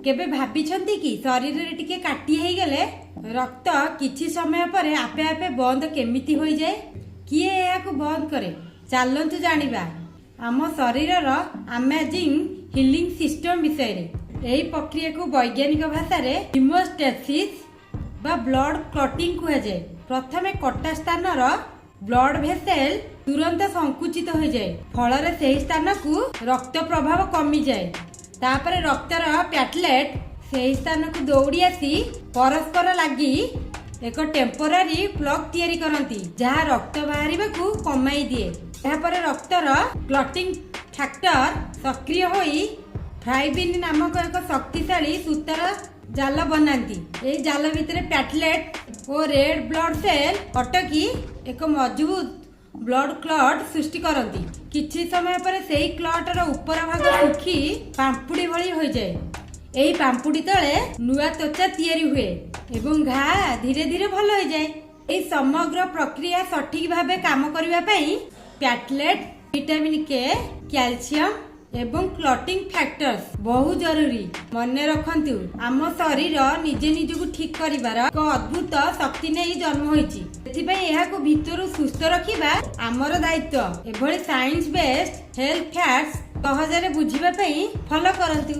କେବେ ଭାବିଛନ୍ତି କି, ଶରୀରରେ ଟିକେ କାଟି ହେଇଗଲେ ରକ୍ତ କିଛି ସମୟ ପରେ ଆପେ ଆପେ ବନ୍ଦ କେମିତି ହୋଇଯାଏ? କିଏ ଏହାକୁ ବନ୍ଦ କରେ? ଚାଲନ୍ତୁ ଜାଣିବା ଆମ ଶରୀରର ଆମାଜିଂ ହିଲିଂ ସିଷ୍ଟମ ବିଷୟରେ। ଏହି ପ୍ରକ୍ରିୟାକୁ ବୈଜ୍ଞାନିକ ଭାଷାରେ ହିମୋଷ୍ଟେସିସ୍ ବା ବ୍ଲଡ କ୍ଲଟିଂ କୁହାଯାଏ। ପ୍ରଥମେ କଟା ସ୍ଥାନର ବ୍ଲଡ ଭେସେଲ ତୁରନ୍ତ ସଂକୁଚିତ ହୋଇଯାଏ। ଫଳରେ ସେହି ସ୍ଥାନକୁ ରକ୍ତ ପ୍ରବାହ କମିଯାଏ। ତାପରେ ରକ୍ତର ପ୍ଲାଟଲେଟ୍ ସେହି ସ୍ଥାନକୁ ଦୌଡ଼ି ଆସି ପରସ୍ପର ଲାଗି ଏକ ଟେମ୍ପୋରାରୀ ପ୍ଲଗ୍ ତିଆରି କରନ୍ତି, ଯାହା ରକ୍ତ ବାହାରିବାକୁ କମାଇ ଦିଏ। ଏହାପରେ ରକ୍ତର କ୍ଲଟିଂ ଫ୍ୟାକ୍ଟର ସକ୍ରିୟ ହୋଇ ଫାଇବ୍ରିନ୍ ନାମକ ଏକ ଶକ୍ତିଶାଳୀ ସୂତାର ଜାଲ ବନାନ୍ତି। ଏହି ଜାଲ ଭିତରେ ପ୍ଲାଟଲେଟ୍ ଓ ରେଡ୍ ବ୍ଲଡ ସେଲ୍ ଅଟକି ଏକ ମଜବୁତ ବ୍ଲଡ କ୍ଲଟ୍ ସୃଷ୍ଟି କରନ୍ତି। କିଛି ସମୟ ପରେ ସେହି କ୍ଲଟର ଉପର ଭାଗ ଶୁଖି ପାମ୍ପୁଡ଼ି ଭଳି ହୋଇଯାଏ। ଏହି ପାମ୍ପୁଡ଼ି ତଳେ ନୂଆ ତ୍ୱଚା ତିଆରି ହୁଏ ଏବଂ ଘା ଧୀରେ ଧୀରେ ଭଲ ହୋଇଯାଏ। ଏହି ସମଗ୍ର ପ୍ରକ୍ରିୟା ସଠିକ ଭାବେ କାମ କରିବା ପାଇଁ ପ୍ଲାଟଲେଟ୍, ଭିଟାମିନ୍ କେ, କ୍ୟାଲସିୟମ ଏବଂ କ୍ଲଟିଂ ଫ୍ୟାକ୍ଟର୍ସ ବହୁ ଜରୁରୀ। ମନେ ରଖନ୍ତୁ, ଆମ ଶରୀର ନିଜେ ନିଜକୁ ଠିକ କରିବାର ଏକ ଅଦ୍ଭୁତ ଶକ୍ତି ନେଇ ଜନ୍ମ ହୋଇଛି। ସେଥିପାଇଁ ଏହାକୁ ଭିତରୁ ସୁସ୍ଥ ରଖିବା ଆମର ଦାୟିତ୍ୱ। ଏଭଳି ସାଇନ୍ସ ବେସ୍ଡ ହେଲ୍ଥ ଫ୍ୟାକ୍ଟସ ସହଜରେ ବୁଝିବା ପାଇଁ ଫଲୋ କରନ୍ତୁ।